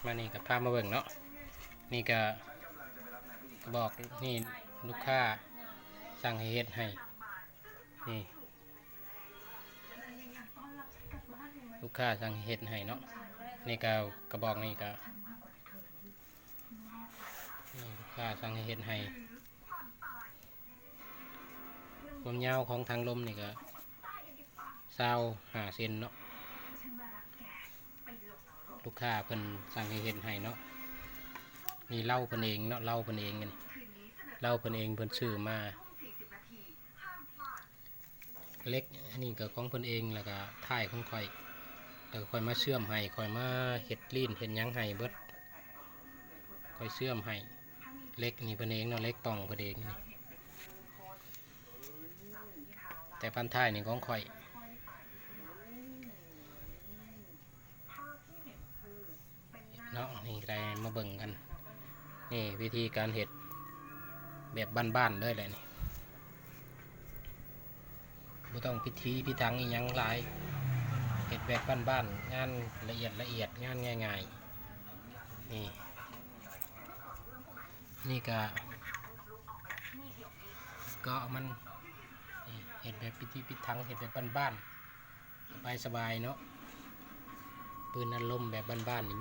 ມານີ້ກໍພາມາເບິ່ງເນາະ. ນີ້ກໍກະບອກນີ້ລູກຄ້າສັ່ງໃຫ້ເຮັດໃຫ້. ນີ້ລູກຄ້າສັ່ງໃຫ້ເຮັດໃຫ້ເນາະ. ນີ້ກໍກະບອກນີ້ກໍ ນີ້ລູກຄ້າສັ່ງໃຫ້ເຮັດໃຫ້. ຄວາມຍາວຂອງຖັງລົມນີ້ກໍຊາວຫ້າເຊັນເນາະ. ລູກຄ້າເພິ່ນສັ່ງໃຫ້ເຮັດໃຫ້ເນາະ. ນີ້ເລົາເພິ່ນເອງເນາະ, ເລົາເພິ່ນເອງ ອັນນີ້ເລົາເພິ່ນເອງ ເພິ່ນຊື້ມາ. ເຫຼັກອັນນີ້ກໍຂອງເພິ່ນເອງ ແລ້ວກໍທ້າຍຂອງຂ້ອຍ ແລ້ວຂ້ອຍມາເຊື່ອມໃຫ້ ຂ້ອຍມາເຮັດລີ້ນເຮັດຫຍັງໃຫ້ເບິດ ຂ້ອຍເຊື່ອມໃຫ້. ເຫຼັກນີ້ເພິ່ນເອງເນາະ, ເຫຼັກຕ່ອງເພິ່ນເອງນີ້ ແຕ່ບານທ້າຍນີ້ຂອງຂ້ອຍເນາະ. ນີ້ກໍໄດ້ມາເບິ່ງກັນ ນີ້ວິທີການເຮັດແບບບ້ານໆເລີຍແຫຼະນີ້. ບໍ່ຕ້ອງພິຖີພິຖັງອີ່ຫຍັງຫຼາຍ ເຮັດແບບບ້ານໆ ງານລະອຽດລະອຽດ ງານງ່າຍໆ. ນີ້ ນີ້ກະເກາະມັນ ນີ້ເຮັດແບບພິຖີພິຖັງ ເຮັດແບບບ້ານໆ ສະບາຍໆເນາະ. ປືນອັດລົມແບບບ້ານໆນີ້